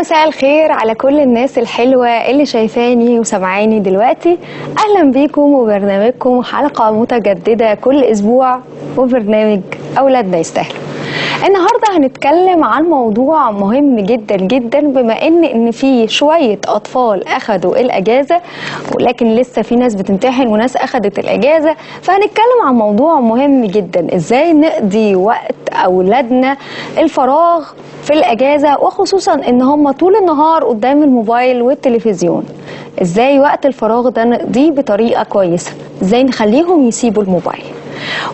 مساء الخير على كل الناس الحلوة اللي شايفاني وسمعاني دلوقتي. أهلا بيكم وبرنامجكم حلقة متجددة كل أسبوع وبرنامج أولادنا يستاهلوا. النهاردة هنتكلم عن موضوع مهم جدا جدا، بما ان في شوية أطفال أخدوا الأجازة ولكن لسه في ناس بتمتحن وناس أخدت الأجازة، فهنتكلم عن موضوع مهم جدا، ازاي نقضي وقت أولادنا الفراغ في الأجازة، وخصوصا ان هم طول النهار قدام الموبايل والتلفزيون. ازاي وقت الفراغ ده نقضيه بطريقة كويسة، ازاي نخليهم يسيبوا الموبايل.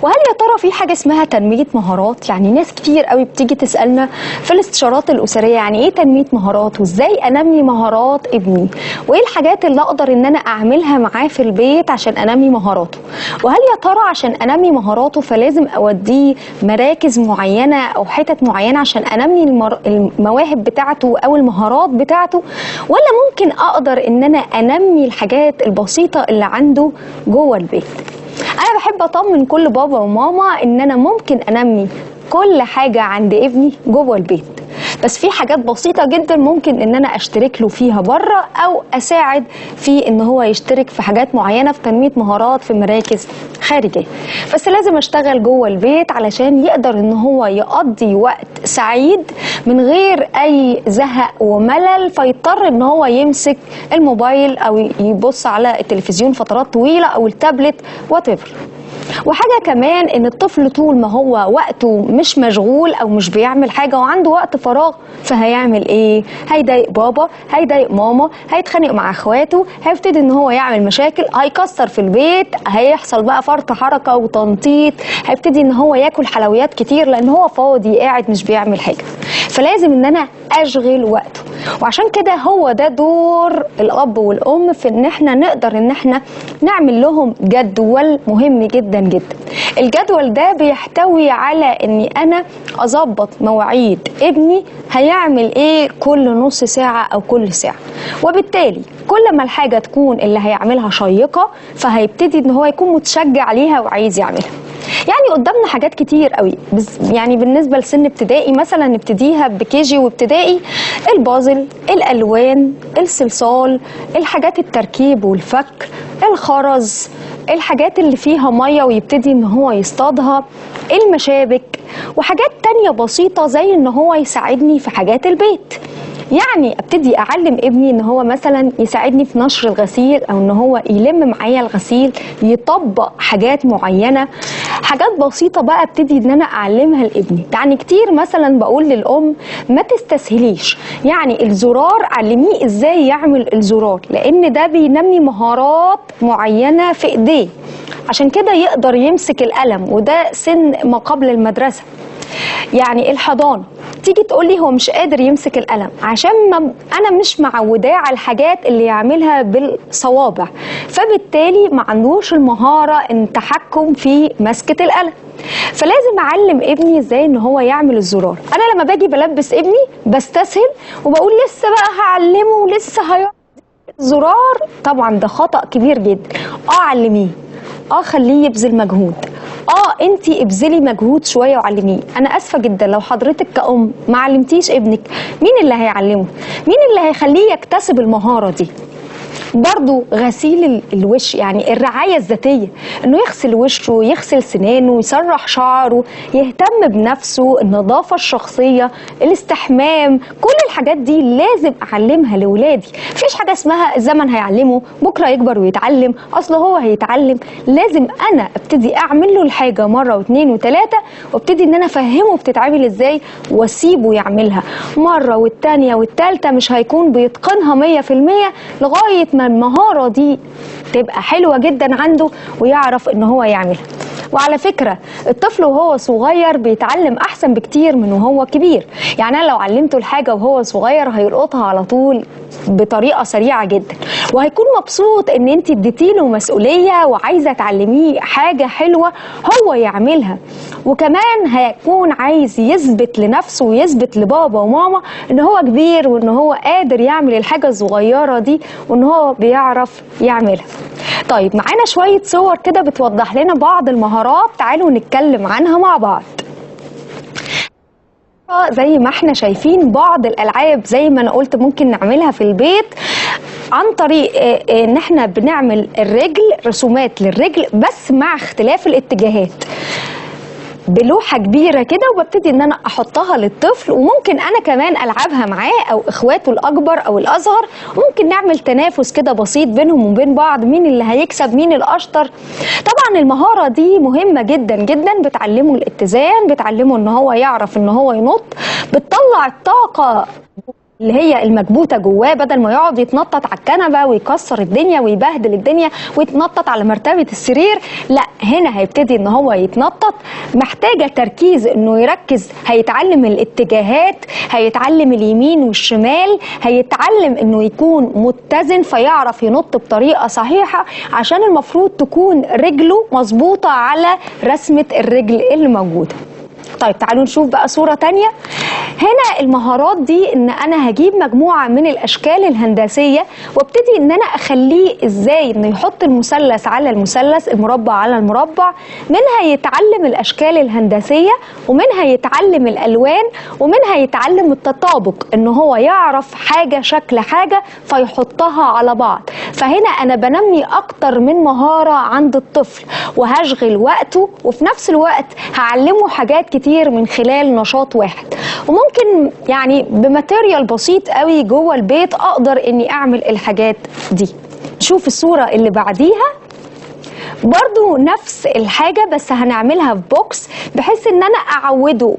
وهل يا ترى في حاجة اسمها تنمية مهارات؟ يعني ناس كتير قوي بتيجي تسألنا في الاستشارات الأسرية يعني ايه تنمية مهارات، وازاي انمي مهارات ابني، وايه الحاجات اللي اقدر ان انا اعملها معاه في البيت عشان انمي مهاراته. وهل يا ترى عشان انمي مهاراته فلازم اوديه مراكز معينة او حتت معينة عشان انمي المواهب بتاعته او المهارات بتاعته، ولا ممكن اقدر ان انا انمي الحاجات البسيطة اللي عنده جوه البيت؟ أنا بحب أطمن كل بابا وماما إن أنا ممكن أنمي كل حاجة عند ابني جوه البيت، بس في حاجات بسيطة جدا ممكن إن أنا أشترك له فيها بره، أو أساعد في إن هو يشترك في حاجات معينة في تنمية مهارات في مراكز خارجية. بس لازم أشتغل جوه البيت علشان يقدر إن هو يقضي وقت سعيد من غير أي زهق وملل، فيضطر إن هو يمسك الموبايل أو يبص على التلفزيون فترات طويلة أو التابلت whatever. وحاجة كمان ان الطفل طول ما هو وقته مش مشغول او مش بيعمل حاجة وعنده وقت فراغ، فهيعمل ايه؟ هيضايق بابا، هيضايق ماما، هيتخانق مع اخواته، هيبتدي ان هو يعمل مشاكل، هيكسر في البيت، هيحصل بقى فرط حركة وتنطيط، هيبتدي ان هو ياكل حلويات كتير لان هو فاضي قاعد مش بيعمل حاجة. فلازم ان انا اشغل وقته، وعشان كده هو ده دور الاب والام في ان احنا نقدر ان احنا نعمل لهم جدول مهم جدا جدا. الجدول ده بيحتوي على اني انا اظبط مواعيد ابني هيعمل ايه كل نص ساعة او كل ساعة، وبالتالي كل ما الحاجة تكون اللي هيعملها شيقة فهيبتدي ان هو يكون متشجع عليها وعايز يعملها. يعني قدامنا حاجات كتير قوي، بس يعني بالنسبة لسن ابتدائي مثلا نبتديها بكيجي وابتدائي، البازل، الالوان، الصلصال، الحاجات التركيب والفك، الخرز، الحاجات اللي فيها مية ويبتدي ان هو يصطادها، المشابك، وحاجات تانية بسيطة زي ان هو يساعدني في حاجات البيت. يعني ابتدي اعلم ابني ان هو مثلا يساعدني في نشر الغسيل، او ان هو يلم معايا الغسيل، يطبق حاجات معينة، حاجات بسيطة بقى ابتدي ان انا اعلمها لابني. يعني كتير مثلا بقول للام ما تستسهليش، يعني الزرار علمية ازاي يعمل الزرار، لان ده بينمي مهارات معينة في ايديه، عشان كده يقدر يمسك القلم، وده سن ما قبل المدرسة. يعني الحضانة تيجي تقولي هو مش قادر يمسك القلم عشان ما انا مش معوداه على الحاجات اللي يعملها بالصوابع، فبالتالي ما عندوش المهارة التحكم في مسكه القلم. فلازم اعلم ابني ازاي ان هو يعمل الزرار. انا لما باجي بلبس ابني بستسهل وبقول لسه بقى هعلمه ولسه هيعمل الزرار، طبعا ده خطأ كبير جدا. علمية، خليه يبذل مجهود، انتي ابذلي مجهود شوية وعلميه. انا اسفه جدا لو حضرتك كأم ما علمتيش ابنك، مين اللي هيعلمه؟ مين اللي هيخليه يكتسب المهارة دي؟ برضو غسيل الوش، يعني الرعاية الذاتية، انه يغسل وشه، يغسل سنانه، يسرح شعره، يهتم بنفسه، النظافة الشخصية، الاستحمام، كل الحاجات دي لازم اعلمها لولادي. مفيش حاجة اسمها الزمن هيعلمه، بكرة يكبر ويتعلم، اصل هو هيتعلم. لازم انا ابتدي اعمل له الحاجة مرة واثنين وثلاثة، وابتدي ان انا افهمه بتتعمل ازاي واسيبه يعملها مرة والتانية والتالتة، مش هيكون بيتقنها 100% لغاية ما المهارة دي تبقى حلوة جدا عنده ويعرف ان هو يعملها. وعلى فكرة الطفل وهو صغير بيتعلم احسن بكتير من وهو كبير. يعني انا لو علمته الحاجة وهو صغير هيلقطها على طول بطريقة سريعة جدا، وهيكون مبسوط ان انت اديتيله مسؤولية وعايزة تعلميه حاجة حلوة هو يعملها. وكمان هيكون عايز يثبت لنفسه ويثبت لبابا وماما ان هو كبير وان هو قادر يعمل الحاجة الصغيرة دي وان هو بيعرف يعملها. طيب معانا شوية صور كده بتوضح لنا بعض المهارات، تعالوا نتكلم عنها مع بعض. زي ما احنا شايفين بعض الالعاب زي ما انا قلت ممكن نعملها في البيت عن طريق ان احنا بنعمل الرجل، رسومات للرجل بس مع اختلاف الاتجاهات بلوحة كبيرة كده، وببتدي ان انا احطها للطفل، وممكن انا كمان العبها معاه او اخواته الاكبر او الاصغر. ممكن نعمل تنافس كده بسيط بينهم وبين بعض، مين اللي هيكسب، مين الاشطر. طبعا المهارة دي مهمة جدا جدا، بتعلمه الاتزان، بتعلمه ان هو يعرف ان هو ينط، بتطلع الطاقة اللي هي المكبوته جواه، بدل ما يقعد يتنطط على الكنبة ويكسر الدنيا ويبهدل الدنيا ويتنطط على مرتبه السرير، لا هنا هيبتدي ان هو يتنطط. محتاجه تركيز، انه يركز، هيتعلم الاتجاهات، هيتعلم اليمين والشمال، هيتعلم انه يكون متزن فيعرف ينط بطريقة صحيحه، عشان المفروض تكون رجله مظبوطة على رسمه الرجل اللي موجودة. طيب تعالوا نشوف بقى صورة تانية. هنا المهارات دي ان انا هجيب مجموعة من الاشكال الهندسية وابتدي ان انا اخليه ازاي انه يحط المثلث على المثلث، المربع على المربع. منها يتعلم الاشكال الهندسية، ومنها يتعلم الالوان، ومنها يتعلم التطابق، ان هو يعرف حاجة شكل حاجة فيحطها على بعض. فهنا انا بنمي اكتر من مهارة عند الطفل، وهشغل وقته، وفي نفس الوقت هعلمه حاجات كتير من خلال نشاط واحد. وممكن يعني ب material بسيط قوي جوه البيت اقدر اني اعمل الحاجات دي. نشوف الصورة اللي بعديها، برضو نفس الحاجة بس هنعملها في box، بحيث ان انا اعوده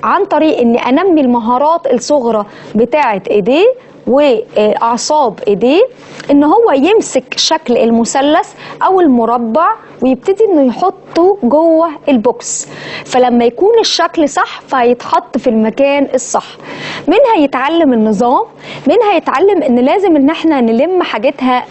عن طريق اني انمي المهارات الصغرى بتاعة ايديه واعصاب ايديه، ان هو يمسك شكل المثلث او المربع ويبتدي انه يحطه جوه ال box، فلما يكون الشكل صح فهيتحط في المكان الصح. منها يتعلم النظام، منها يتعلم ان لازم ان احنا نلم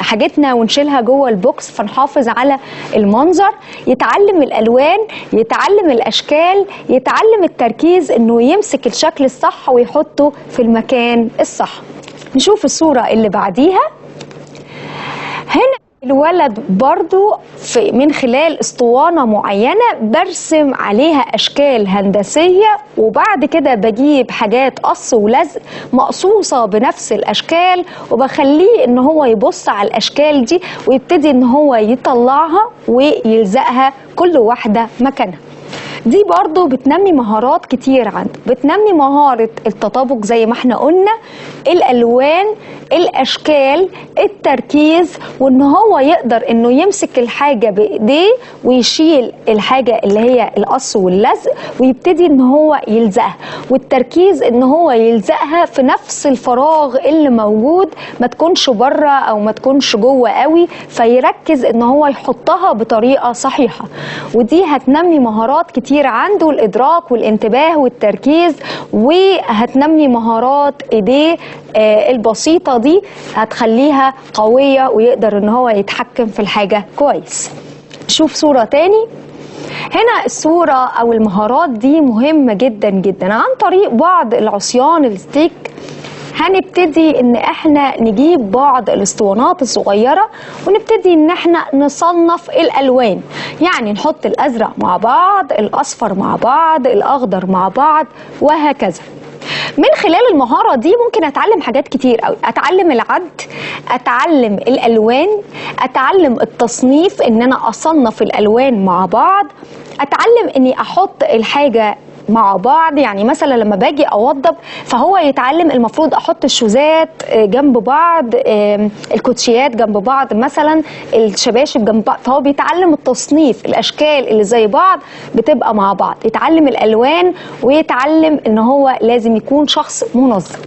حاجتنا ونشيلها جوه ال box فنحافظ على المنظر. يتعلم الالوان، يتعلم الاشكال، يتعلم التركيز، انه يمسك الشكل الصح ويحطه في المكان الصح. نشوف الصورة اللي بعديها. هنا الولد برضو من خلال اسطوانة معينة برسم عليها أشكال هندسية، وبعد كده بجيب حاجات قص ولزق مقصوصة بنفس الأشكال، وبخليه إن هو يبص على الأشكال دي ويبتدي إن هو يطلعها ويلزقها كل واحدة مكانها. دي برضو بتنمي مهارات كتير عنده، بتنمي مهارة التطابق زي ما احنا قلنا، الألوان، الأشكال، التركيز، وان هو يقدر انه يمسك الحاجة بإيديه ويشيل الحاجة اللي هي القص واللزق ويبتدي ان هو يلزقها، والتركيز ان هو يلزقها في نفس الفراغ اللي موجود، ما تكونش بره او ما تكونش جوه قوي، فيركز ان هو يحطها بطريقة صحيحة. ودي هتنمي مهارات كتير عنده، الإدراك والانتباه والتركيز، وهتنمي مهارات ايديه البسيطة دي، هتخليها قوية ويقدر ان هو يتحكم في الحاجة كويس. شوف صورة تاني. هنا الصورة او المهارات دي مهمة جدا جدا. عن طريق بعض العصيان الستيك هنبتدي ان احنا نجيب بعض الاسطوانات الصغيرة ونبتدي ان احنا نصنف الالوان، يعني نحط الازرق مع بعض، الاصفر مع بعض، الاخضر مع بعض، وهكذا. من خلال المهارة دي ممكن اتعلم حاجات كتير قوي، اتعلم العد، اتعلم الالوان، اتعلم التصنيف ان انا اصنف الالوان مع بعض، اتعلم اني احط الحاجة مع بعض. يعني مثلا لما باجي اوضب فهو يتعلم المفروض احط الشوزات جنب بعض، الكوتشيات جنب بعض، مثلا الشباشب جنب بعض، فهو بيتعلم التصنيف، الاشكال اللي زي بعض بتبقى مع بعض، يتعلم الالوان، ويتعلم ان هو لازم يكون شخص منظم.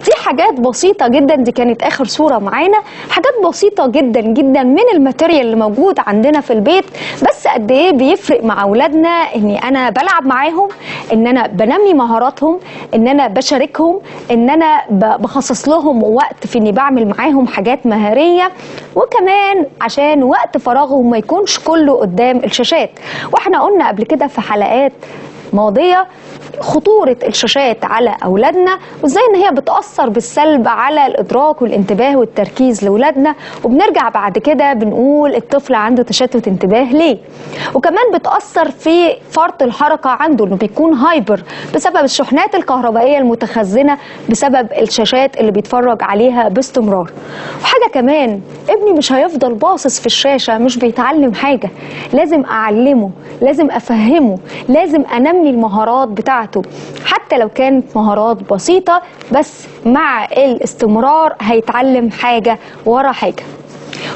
دي حاجات بسيطة جدا، دي كانت آخر صورة معانا، حاجات بسيطة جدا جدا من ال material اللي موجود عندنا في البيت، بس قد ايه بيفرق مع أولادنا إني أنا بلعب معاهم، إن أنا بنمي مهاراتهم، إن أنا بشاركهم، إن أنا بخصص لهم وقت في إني بعمل معاهم حاجات مهارية، وكمان عشان وقت فراغهم ما يكونش كله قدام الشاشات. واحنا قلنا قبل كده في حلقات ماضية خطورة الشاشات على أولادنا، وإزاي إن هي بتأثر بالسلب على الإدراك والانتباه والتركيز لأولادنا. وبنرجع بعد كده بنقول الطفل عنده تشتت انتباه ليه، وكمان بتأثر في فرط الحركة عنده إنه بيكون hyper بسبب الشحنات الكهربائية المتخزنة بسبب الشاشات اللي بيتفرج عليها باستمرار. وحاجة كمان، ابني مش هيفضل باصص في الشاشة مش بيتعلم حاجة، لازم أعلمه، لازم أفهمه، لازم أنمي المهارات بتاعته حتى لو كانت مهارات بسيطة، بس مع الاستمرار هيتعلم حاجة ورا حاجة.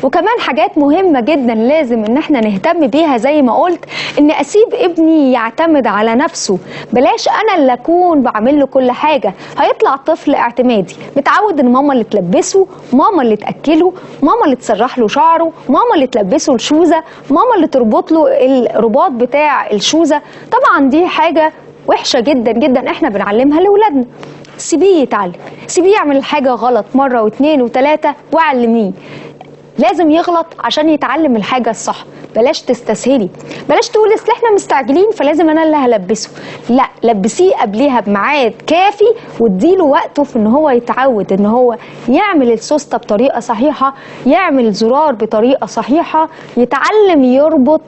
وكمان حاجات مهمة جدا لازم ان احنا نهتم بيها زي ما قلت، ان اسيب ابني يعتمد على نفسه، بلاش انا اللي اكون بعمل له كل حاجة. هيطلع طفل اعتمادي متعود ان ماما اللي تلبسه، ماما اللي تأكله، ماما اللي تسرح له شعره، ماما اللي تلبسه الشوزة، ماما اللي تربط له الرباط بتاع الشوزة. طبعا دي حاجة وحشة جدا جدا احنا بنعلمها لأولادنا. سيبيه يتعلم، سيبيه يعمل حاجة غلط مرة واثنين وثلاثة وعلميه. لازم يغلط عشان يتعلم الحاجة الصح. بلاش تستسهلي، بلاش تقولي اصل احنا مستعجلين فلازم انا اللي هلبسه، لا، لبسيه قبليها بميعاد كافي واديله وقته في ان هو يتعود ان هو يعمل السوسته بطريقة صحيحة، يعمل الزرار بطريقة صحيحة، يتعلم يربط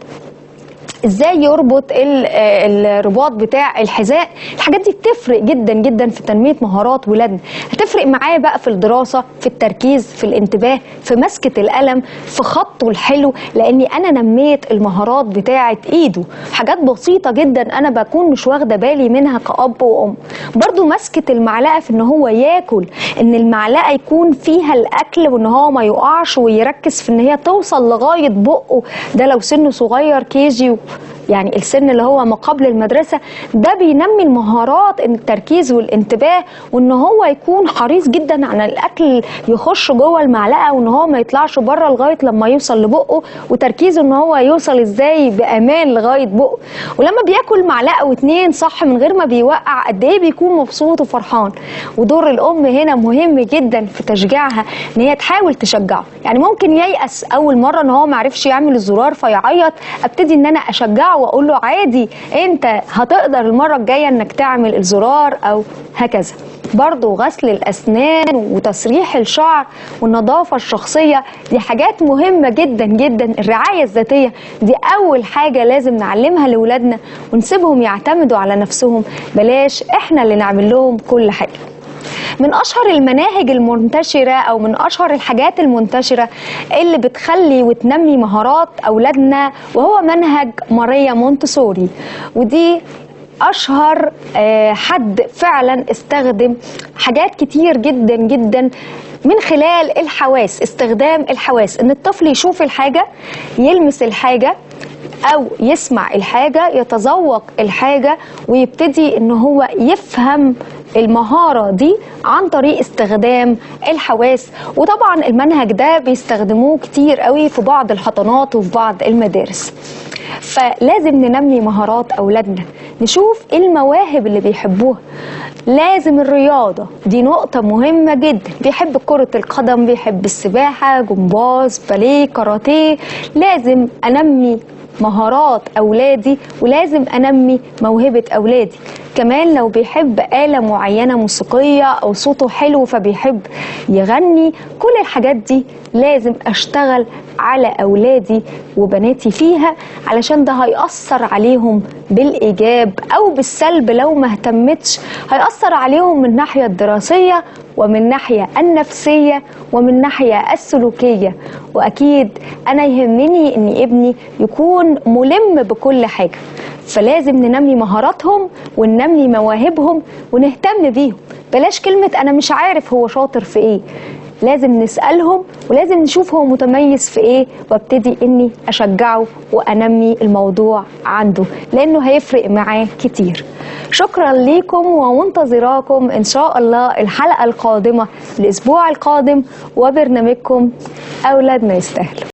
ازاي يربط الرباط بتاع الحذاء. الحاجات دي بتفرق جدا جدا في تنمية مهارات ولادنا، هتفرق معاه بقى في الدراسة، في التركيز، في الانتباه، في مسكة القلم، في خطه الحلو، لاني انا نميت المهارات بتاعة ايده. حاجات بسيطة جدا انا بكون مش واخدة بالي منها كأب وام. برضو مسكة المعلقة في ان هو ياكل، ان المعلقة يكون فيها الاكل وان هو ما يقعش ويركز في ان هي توصل لغاية بقه، ده لو سنة صغير كيجي، يعني السن اللي هو ما قبل المدرسة، ده بينمي المهارات التركيز والانتباه، وان هو يكون حريص جدا على الاكل يخش جوه المعلقة وان هو ما يطلعش بره لغاية لما يوصل لبقه، وتركيزه ان هو يوصل ازاي بامان لغاية بقه. ولما بياكل معلقة واتنين صح من غير ما بيوقع قد ايه بيكون مبسوط وفرحان. ودور الام هنا مهم جدا في تشجيعها، ان هي تحاول تشجعه. يعني ممكن ييأس اول مرة ان هو ما عرفش يعمل الزرار فيعيط، ابتدي ان انا اشجعه واقول له عادي انت هتقدر المرة الجاية انك تعمل الزرار او هكذا. برضو غسل الاسنان وتسريح الشعر والنظافة الشخصية دي حاجات مهمة جدا جدا. الرعاية الذاتية دي اول حاجة لازم نعلمها لولادنا ونسيبهم يعتمدوا على نفسهم، بلاش احنا اللي نعمل لهم كل حاجة. من أشهر المناهج المنتشرة أو من أشهر الحاجات المنتشرة اللي بتخلي وتنمي مهارات أولادنا وهو منهج ماريا مونتسوري، ودي أشهر حد فعلا استخدم حاجات كتير جدا جدا من خلال الحواس، استخدام الحواس، إن الطفل يشوف الحاجة، يلمس الحاجة، أو يسمع الحاجة، يتذوق الحاجة، ويبتدي إن هو يفهم المهارة دي عن طريق استخدام الحواس. وطبعا المنهج ده بيستخدموه كتير قوي في بعض الحضانات وفي بعض المدارس. فلازم ننمي مهارات أولادنا، نشوف ايه المواهب اللي بيحبوها. لازم الرياضة دي نقطة مهمة جدا، بيحب كرة القدم، بيحب السباحة، جمباز، باليه، كاراتيه. لازم أنمي مهارات أولادي ولازم أنمي موهبة أولادي. كمان لو بيحب آلة معينة موسيقية أو صوته حلو فبيحب يغني، كل الحاجات دي لازم أشتغل على أولادي وبناتي فيها، علشان ده هيأثر عليهم بالإيجاب أو بالسلب لو ما اهتمتش. هيأثر عليهم من الناحية الدراسية ومن الناحية النفسية ومن الناحية السلوكية. وأكيد أنا يهمني إن ابني يكون ملم بكل حاجة، فلازم ننمي مهاراتهم وننمي مواهبهم ونهتم بيهم. بلاش كلمة أنا مش عارف هو شاطر في إيه، لازم نسألهم ولازم نشوف هو متميز في إيه، وابتدي إني أشجعه وأنمي الموضوع عنده لأنه هيفرق معاه كتير. شكرا ليكم ومنتظراكم إن شاء الله الحلقة القادمة الأسبوع القادم وبرنامجكم أولادنا يستاهلوا.